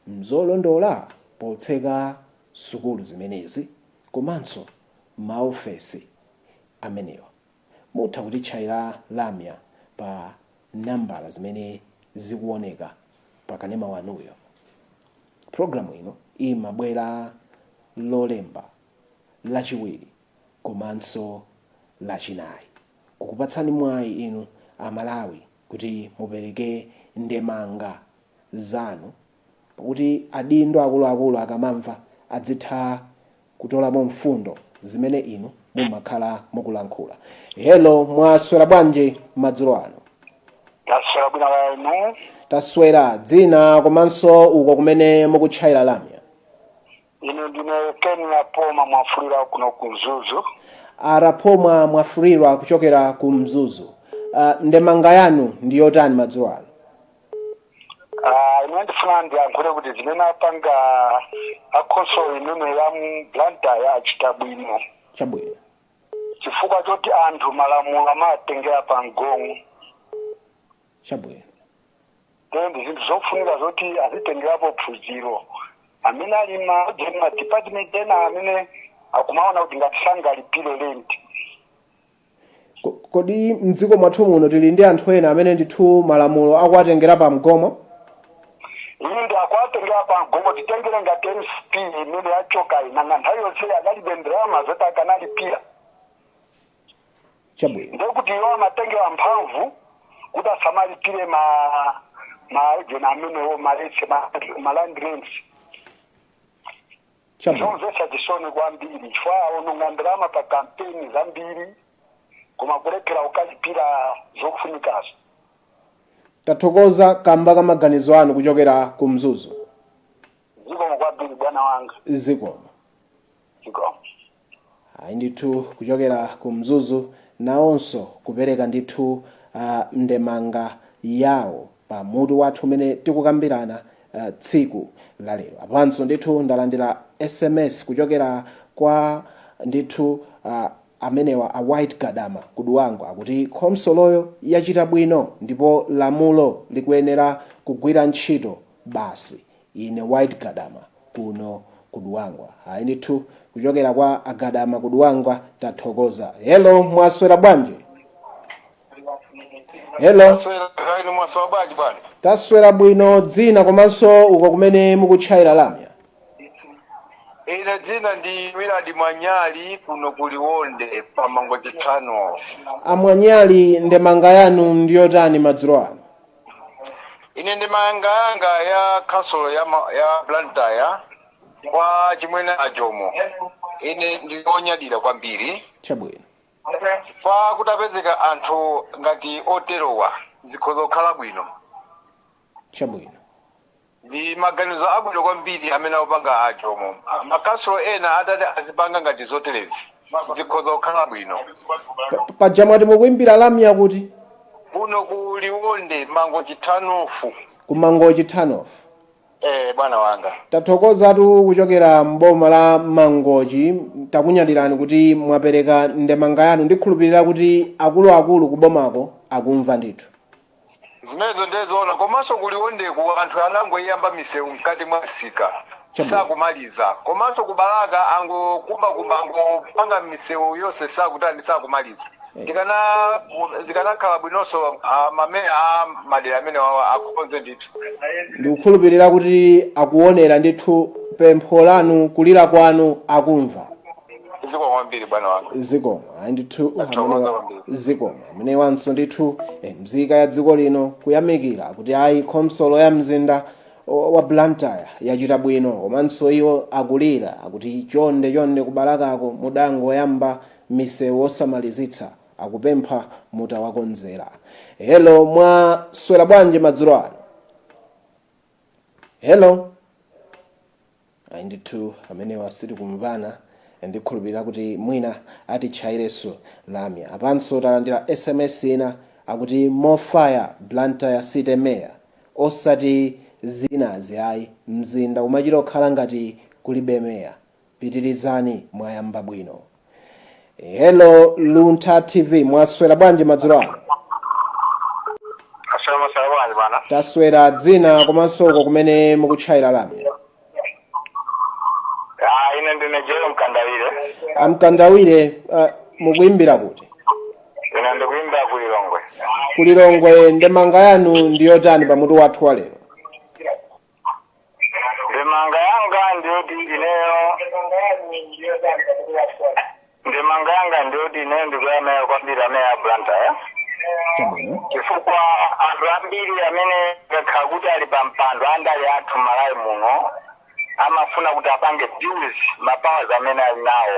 mzolondola potseka sukulu zimenezi komanso maofesi amenewa? Mutha kutitchayira lamya pa nambala zimene zikuoneka pa kanema wanuyo. Programu ino imabwera Lolemba, Lachiwiri komanso Lachinayi, kukupatsani mwayi inu Amalawi kuti mupereke ndemanga zanu, pakuti adindo akuluakulu akamamva adzitha kutolamo mfundo zimene inu mumakhala mukulankhula. Hello, mwaswera bwanji madzulo ano? Taswera bwino inu? Taswera. Dzina komanso uko kumene mukutchayira lamya? Ine ndine Ken Poma Mwafulira kuno ku Mzuzu. Arapomwa Mwafulirwa kuchokera ku Mzuzu, ndemanga yanu ndi yotani madzulo ano? Ah, ine ndifuna ndiyankhule kuti zimene apanga akhonsolo imene ya Blantyre achita bwino. Chabwino. Chifukwa choti anthu malamulo amatengera pa mgongo. Chabwino. Then ndi zinthu zofunika zoti azitengerapo phunziro amene ali ma department ena amene akumaona kuti ngati sangalipire rent. Kodi mdziko mwathu muno tili ndi anthu ena amene ndithu malamulo akuwatengera pa mgomo? Iyi ndi akuwatengera pa mgomo. Titengere ngati MCP imene yachoka nanga nthawi yonse adalibe ndalama zoti akanalipira. Chabwino. Ndekuti iwo amatengera mphamvu kuti asamalipire ma agent amenewo, ma rates, ma land rents. Chabwino. Zomvetsa chisoni kwambiri chifukwa aononga ndalama pa kampeni zambiri koma kulephera kukalipira zofunikazo. Tathokoza kamba ka maganizo anu kuchokera ku Mzuzu. Zikomo kwambiri, bwana wanga. Zikomo. Zikomo. Ayi ndithu, kuchokera ku Mzuzu nawonso kupereka ndithu ndemanga yawo pa mutu wathu umene tikukambirana tsiku la lero. Apanso ndithu ndalandira SMS kuchokera kwa ndithu amenewa a White Gadama kuduwango, akuti khonsoloyo yachita bwino ndipo lamulo likuyenera kugwira ntchito basi. Ine White Gadama kuno kuduwangwa. Ayi ndithu, kuchokera kwa Agadama kuduwangwa, tathokoza. Hello, mwaswera bwanji? Hello. Kaini, mwaswera bwanji, bwana? Taswera bwino. Dzina komanso uko kumene mukutchayira lamya? Ine dzina ndi Wiladi Mwanyali, kuno kuliwonde pamango chithano. Amwanyali, ndemanga yanu ndiyotani madzulo ano? Ine ndemanga yanga ya council ya Blantyre kwa chimwene ajomo, ine ndionyadira kwambiri. Chabwino. Fa kutapezeka anthu ngati oterowa, zikhoza kukhala bwino. Chabwino. Ndi maganizo abwino kwambiri amene akupanga ajomo. Makasolo ena atati azipanga ngati zoterezi, zikhoza kukhala bwino. Paja mwati mukuimbira lamya kuti? Kuno ku Liwonde, Mango chithanofu. Kumango chithanofu. Eh, bwana wanga. Tathokozatu kuchokera mboma la Mangochi. Takunyadirani kuti mwapereka ndemanga yanu. Ndikhulupirira kuti akuluakulu kubomako akumva ndithu. Zimenezo ndezoona. Komanso kuliwondeku anthu anangoyamba misewu mkati mwa msika, sakumaliza. Komanso kubalaka angokumbakumba, angopanga misewu yonse, sakutani, sakumaliza. Zikanakhala bwinonso mameya a madera amene wawa akonze ndithu. Ndikukhulupirira kuti akuonera ndithu pempho lanu, kulira kwanu akumva. Zikomo kwambiri, bwana wanga. Zikomo. Ayi ndithu. Tathokoza kwambiri. Zikomo. Amenewanso ndithu mzika ya dziko lino kuyamikira kuti ayi, khonsolo ya mzinda wa Blantyre yachita bwino. Komanso iwo akulira, akuti chonde chonde, kubalakako mudangoyamba misewu osamalizitsa, akupempha mutawakonzera. Hello, mwaswera bwanji madzulo ano? Hello. Ayi ndithu, amenewa sitikumvana. Ndikhulupirira kuti mwina atitchayirenso lamya. Apanso talandira SMS ina, akuti mofaya Blantyre City Mayor, osati zinazi ayi, mzinda umachita kukhala ngati kulibe meya. Pitirizani, mwayamba bwino. Hello, Luntha TV, mwaswera bwanji madzulo ano? Asalamu bwanji bwana. Taswera. Dzina komanso uko kumene mukutchayira lamya? Ah, ine ndine Jero Mkandawire. Amkandawire, mukuimbira kuti? Ine ndikuimbira ku Lilongwe. Kulilongwe. Ndemanga yanu ndiyotani pamutu wathu wa lero? Ndemanga yanga ndiyoti ineyo ndikuyamika kwambiri amene a Blantyre, chifukwa anthu ambiri amene ngakhala kuti ali pa mpando andale athu Malawi muno amafuna kuti apange abuse ma powers amene ali nawo.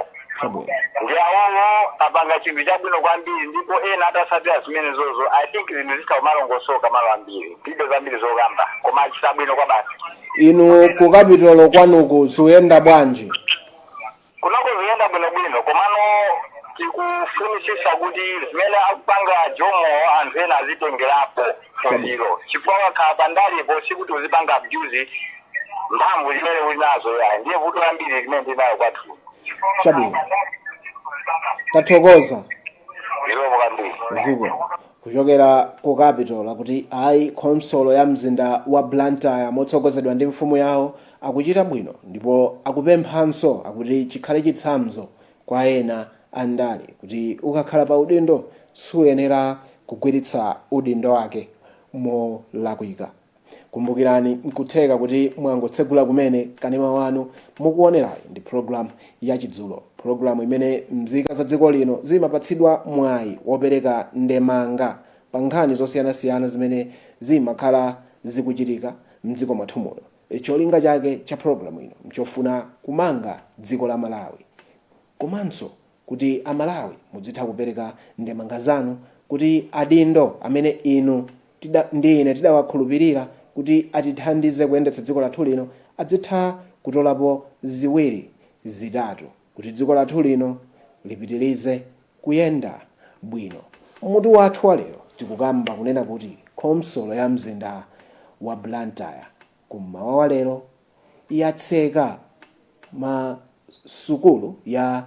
Ndi awowo apanga chinthu chabwino kwambiri, ndipo ena atasatira zimene zozo, I think zinthu zitha kumalongosoka malo ambiri. Ndibe zambiri zokamba, koma achita bwino kwa basi. Inu ku kapitolo kwanuku zikuyenda bwanji? Kunoko zikuyenda bwinobwino, komano tikufunisisa kuti zimene akupanga Jomo anthu ena azitengerapo phunziro, chifukwa wakhala pandalepo sikuti uzipanga abuse mphamvu zimene uli nazo yayi. Ndiye vuto lambiri limene ndinayo kwathu. Chabwino, tathokoza. Zikomo kwambiri. Ziko kuchokera ku capital akuti ayi, khonsolo ya mzinda wa Blantyre motsogozedwa ndi mfumu yawo akuchita bwino, ndipo akupemphanso akuti chikhale chitsanzo kwa ena andale kuti ukakhala pa udindo suyenera kugwiritsa udindo wake molakwika. Kumbukirani, nkutheka kuti mwangotsegula kumene kanema wanu, mukuonerayi ndi program yachidzulo, program imene mzika za dziko lino zimapatsidwa mwayi wopereka ndemanga pa nkhani zosiyanasiyana zimene zimakhala zikuchitika mdziko mwathu muno. Cholinga chake cha program ino nchofuna kumanga dziko la Malawi, komanso kuti Amalawi mudzitha kupereka ndemanga zanu kuti adindo amene inu ndi ine tidawakhulupirira kuti atithandize kuyendetsa dziko lathu lino adzitha kutolapo ziwiri zitatu kuti dziko lathu lino lipitirize kuyenda bwino. Mutu wathu wa lero tikukamba kunena kuti khonsolo ya mzinda wa Blantyre kummawa wa lero yatseka ma sukulu ya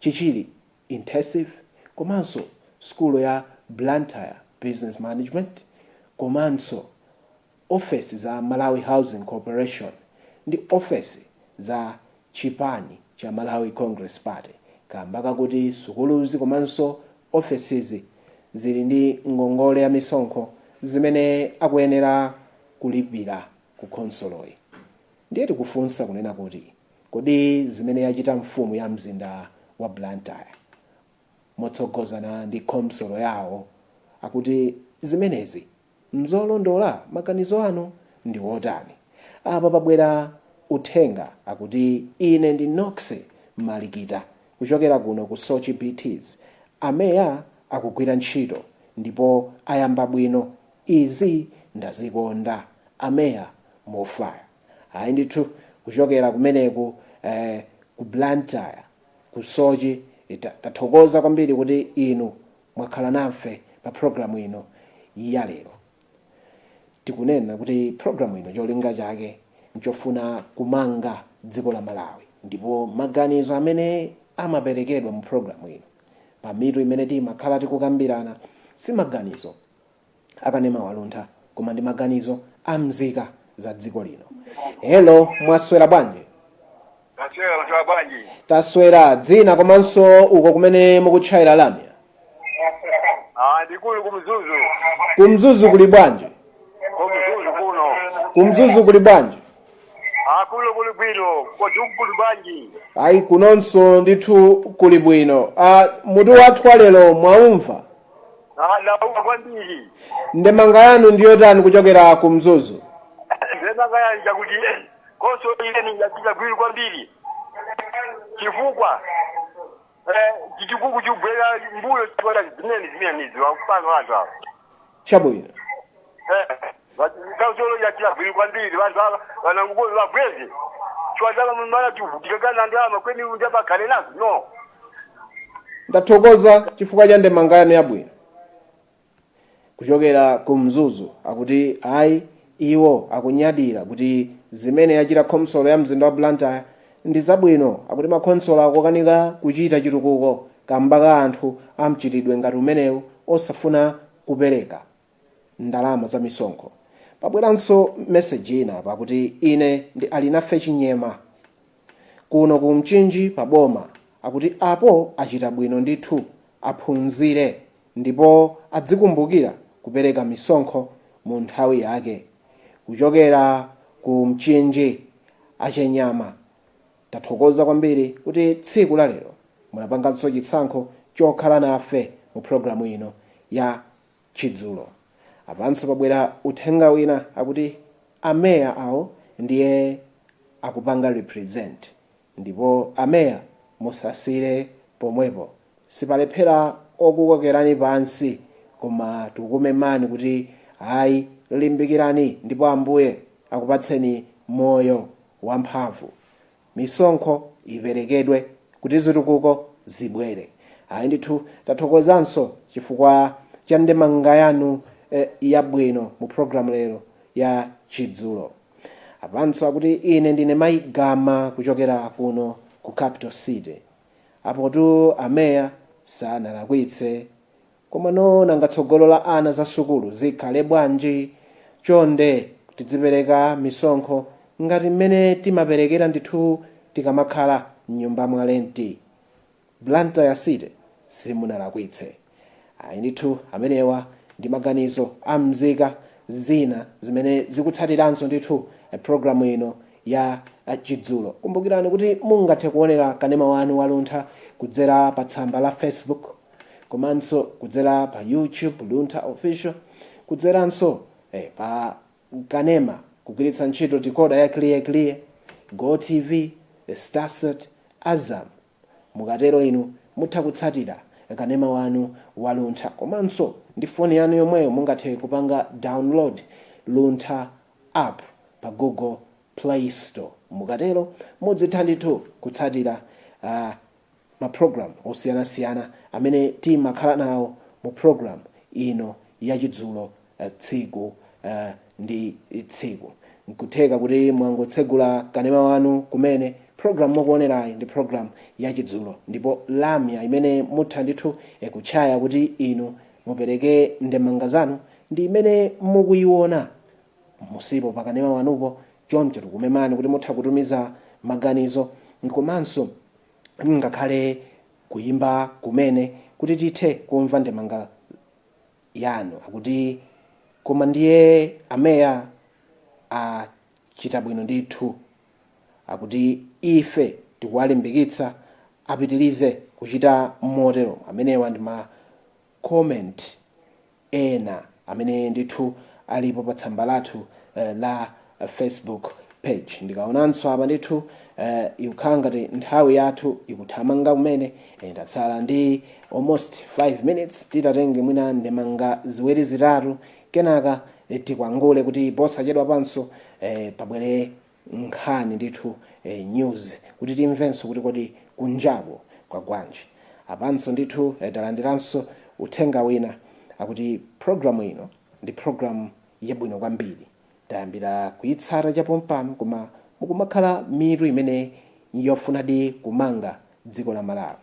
Chichiri Intensive, komanso sukulu ya Blantyre Business Management, komanso ofesi za Malawi Housing Corporation ndi ofesi za chipani cha Malawi Congress Party, kamba kakuti sukuluzi komanso ofesizi zili ndi ngongole ya misonkho zimene akuyenera kulipira ku khonsoloyi. Ndiye tikufunsa kunena kuti kodi zimene yachita mfumu ya mzinda wa Blantyre motsogozana ndi khonsolo yawo, akuti zimenezi mzolondola? Maganizo anu ndi wotani? Apa pabwera uthenga, akuti ine ndi Nox Malikita kuchokera kuno ku Soche BTs. Ameya akugwira ntchito ndipo ayamba bwino, izi ndazikonda. Ameya mofaya. Ayi ndithu, kuchokera kumeneku ku Blantyre ku Soche, tathokoza kwambiri kuti inu mwakhala nafe pa programu ino ya lero. Tikunena kuti programu ino cholinga chake nchofuna kumanga dziko la Malawi, ndipo maganizo amene amaperekedwa mu programu ino pa mitu imene timakhala tikukambirana si maganizo akanema waluntha, koma ndi maganizo a mzika za dziko lino. Hello, mwaswera bwanji? Taswera kuchoka bwanji? Taswera. Dzina komanso uko kumene mukutchayira lamya? Ah, ndikuli kumzuzu. Kumzuzu kuli bwanji? Kumzuzu kuno. Kumzuzu kuli bwanji? Ah, kuno kuli bwino. Kodi kuli bwanji? Ayi, kunonso ndithu kuli bwino. Mutu wathu wa lero mwaumva? Ah, ndaumva kwambiri. Ndemanga yanu ndiyotani kuchokera kumzuzu? Ndemanga yanga kuti khonsolo imene yachita bwino kwambiri, chifukwa chitukuko chikubwera mbuyo chifukwa zimene zimenezi wakupanga anthu awa. Chabwino. Kansolo yachita bwino kwambiri, vantu ava vananguko vabweze chiwandava mana tivutikakana ndalama kweni ndabakhale nazo no. Ndathokoza chifukwa cha ndemanga yanu yabwino. Kuchokera ku Mzuzu akuti ayi, iwo akunyadira kuti zimene yachita khonsolo ya mzinda wa Blantyre ndi zabwino. Akuti makhonsolo akukanika kuchita chitukuko kamba ka anthu amchitidwe ngati umenewu osafuna kupereka ndalama za misonkho. Pabweranso meseji ina pakuti ine ndi Alinafe Chinyema kuno ku Mchinji paboma. Akuti apo achita bwino ndithu, aphunzire ndipo adzikumbukira kupereka misonkho mu nthawi yake. Kuchokera ku Mchinji, Achenyama, tathokoza kwambiri kuti tsiku la lero munapanganso chisankho chokhala nafe mu programu ino ya Chidzulo. Apanso pabwera uthenga wina, akuti ameya awo ndiye akupanga represent, ndipo ameya musasire pomwepo, sipalephera okukokerani pansi, koma tikumemani kuti ayi, limbikirani ndipo Ambuye akupatseni moyo wamphamvu. Misonkho iperekedwe kuti zitukuko zibwere. Ayi ndithu, tathokozanso chifukwa cha ndemanga yanu yabwino mu programu lero ya Chidzulo. Apanso akuti ine ndine Mayi Gama kuchokera kuno ku Capital City. Apotu ameya sanalakwitse, koma nanga tsogolo la ana za sukulu zikhale bwanji? Chonde tidzipereka misonkho ngati mmene timaperekera ndithu tikamakhala mnyumba mwa lenti. Blantyre City simunalakwitse. Ayi ndithu, amenewa ndi maganizo amzika zina zimene zikutsatiranso ndithu programu ino ya Chidzulo. Kumbukirani kuti mungathe kuonera kanema wanu waluntha kudzera pa tsamba la Facebook, komanso kudzera pa YouTube Luntha Official, kudzeranso pa kanema kugwiritsa ntchito decoder ya Clear Clear, Go TV, Starsat, Azam. Mukatero inu mutha kutsatira kanema wanu waluntha, komanso ndi foni yanu yomweyo mungathe kupanga download Luntha app pa Google Play Store. Mukatero mudzitha ndithu kutsatira maprogram osiyanasiyana amene timakhala nawo mu program ino yachidzulo tsiku ndi tsiku. Nkutheka kuti mwangotsegula kanema wanu kumene, program mukuonerayi ndi program yachidzulo, ndipo lamya imene mutha ndithu kutchaya kuti inu mupereke ndemanga zanu ndi imene mukuyiona musipo pakanema wanupo. Choncho tikumemani kuti mutha kutumiza maganizo komanso ngakhale kuyimba kumene kuti tithe kumva ndemanga yanu. Akuti koma ndiye ameya achita bwino ndithu. Akuti ife tikuwalimbikitsa apitirize kuchita motero. Amenewa ndi ma comment ena amene ndithu alipo pa tsamba lathu la Facebook page. Ndikaonanso apa ndithu ikukhala ngati nthawi yathu ikuthamanga kumene. Tatsala ndi almost 5 minutes. Titatenge mwina ndemanga ziwiri zitatu, kenaka tikwangule kuti posachedwa panso pabwere nkhani ndithu, news, kuti timvenso kuti kodi kunjako kwagwanji. Apanso ndithu talandiranso uthenga wina, akuti programu ino ndi programu yabwino kwambiri, tayambira kuyitsata chapompano, koma mukumakhala mitu imene yofunadi kumanga dziko la Malawi.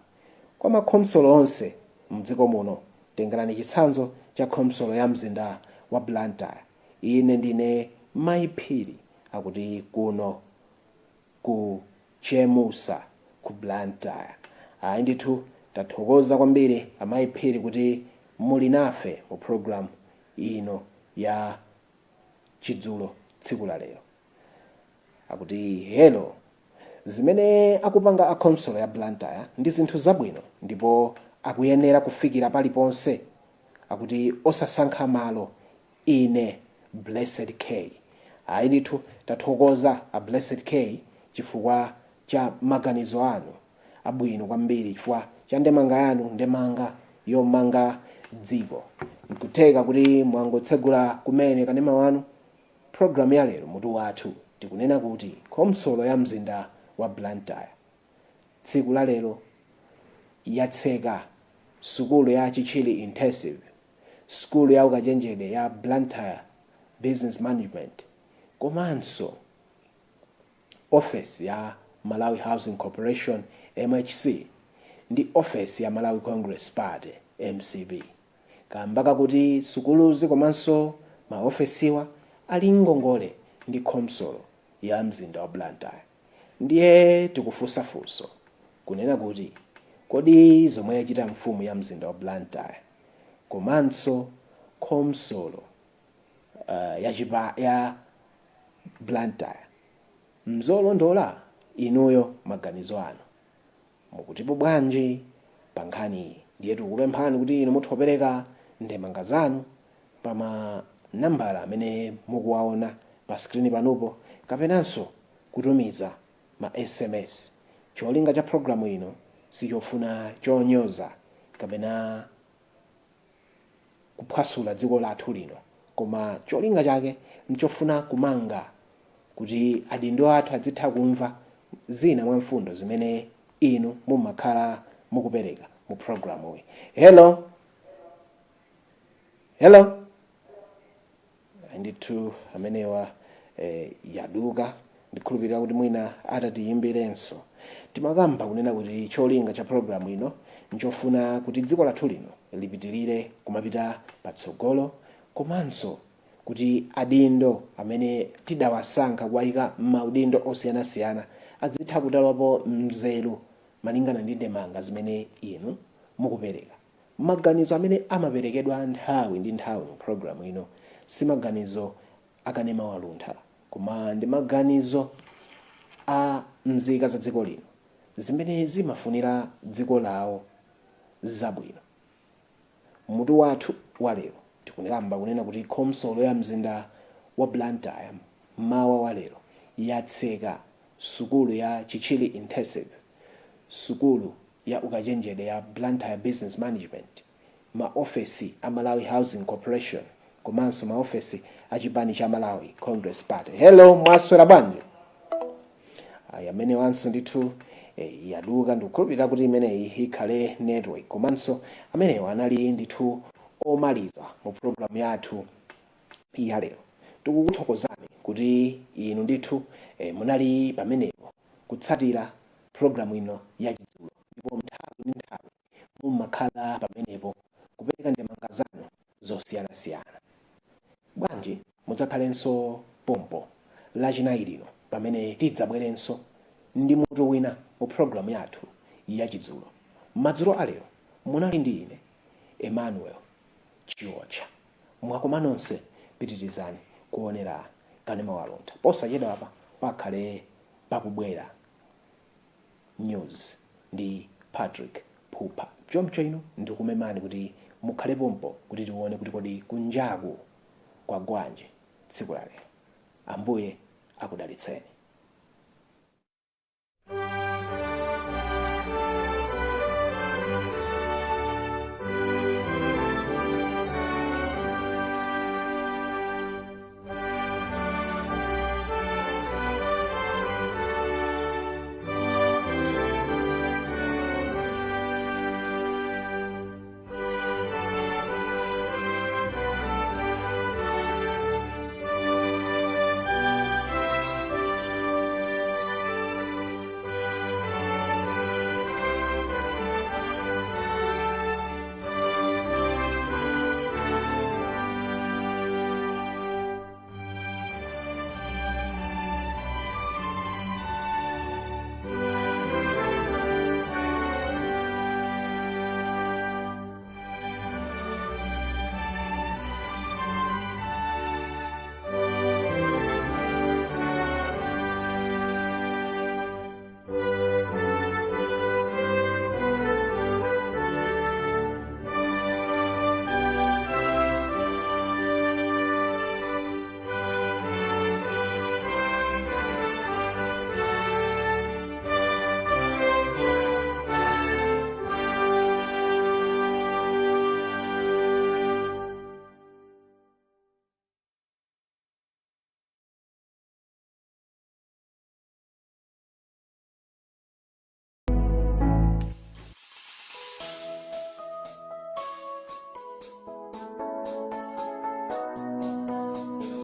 Kwa makhonsolo onse mdziko muno, tengerani chitsanzo cha khonsolo ya mzinda wa Blantyre. Ine ndine Mayiphiri, akuti kuno ku Chemusa ku Blantyre. Ayi ndithu, tathokoza kwambiri Amayiphiri kuti muli nafe mu program ino ya Chidzulo tsiku la lero. Akuti hello, zimene akupanga a khonsolo ya Blantyre ndi zinthu zabwino ndipo akuyenera kufikira paliponse, akuti osasankha malo. Ine Blessed K. Ayi ndithu, tathokoza a Blessed K chifukwa cha maganizo anu abwino kwambiri, chifukwa cha ndemanga yanu, ndemanga yomanga dziko. Nkutheka kuti mwangotsegula kumene kanema wanu. Programu ya lero mutu wathu tikunena kuti khonsolo ya mzinda wa Blantyre tsiku la lero yatseka sukulu ya Chichili Intensive, sukulu ya ukachenjede ya Blantyre Business Management, komanso ofesi ya Malawi Housing Corporation, MHC, ndi ofesi ya Malawi Congress Party, MCP, kamba kakuti sukuluzi komanso maofesiwa ali ngongole ndi khonsolo ya mzinda wa Blantyre. Ndiye tikufunsafunso kunena kuti kodi zomwe yachita mfumu ya mzinda wa Blantyre komanso khonsolo ya Blantyre mzolondola? Inuyo maganizo anu mukutipo bwanji pa nkhani iyi? Ndiye tikukupemphani kuti inu mutha kupereka ndemanga zanu pa manambala amene mukuwaona pa screen panupo, kapenanso kutumiza ma SMS. Cholinga cha programu ino sichofuna chonyoza kapena kuphwasula dziko lathu lino, koma cholinga chake nchofuna kumanga kuti adindo athu adzitha kumva zina mwa mfundo zimene inu mumakhala mukupereka mu programu iyi. Hello, hello. Ndithu amenewa yaduka. Ndikhulupirira kuti mwina atatiyimbirenso. Timakamba kunena kuti cholinga cha programu ino nchofuna kuti dziko lathu lino lipitirire kumapita patsogolo, komanso kuti adindo amene tidawasankha kuwayika m'maudindo osiyanasiyana adzitha kutalapo mzeru malingana ndi ndemanga zimene inu mukupereka. Maganizo amene amaperekedwa nthawi ndi nthawi mu programu ino si maganizo akanema waluntha, koma ndi maganizo a mzika za dziko lino zimene zimafunira dziko lawo zabwino. Mutu wathu wa lero tikunekamba kunena kuti khonsolo ya mzinda wa Blantyre mawa wa lero yatseka sukulu ya Chichili Intensive, sukulu ya ukachenjede ya Blantyre Business Management, maofesi a Malawi Housing Corporation, komanso maofesi a chipani cha Malawi Congress Party. Hello, mwaswera bwanji? Ayi, amene wanso ndithu yaduka. Ndikukhulupirira kuti imeneyi ikhale network. Komanso amenewa anali ndithu omaliza mu programu yathu ya lero. Tikukuthokozani kuti inu ndithu munali pamenepo kutsatira programu ino yachidzulo, ndipo nthawi ndi nthawi mumakhala pamenepo kupereka ndemanga zanu zosiyanasiyana. Bwanji mudzakhalenso pompo Lachinayi lino pamene tidzabwerenso ndi mutu wina mu programu yathu yachidzulo? Madzulo alero munali ndi ine, Emmanuel Chiotcha. Mwakoma nonse, pitirizani kuonera kanema waluntha. Posachedwa apa pakhale pakubwera news ndi Patrick Phupha. Chomcho inu ndikumemani kuti mukhale pompo kuti tione kuti kodi kunjaku kwagwanji tsiku la lero. Ambuye akudalitseni.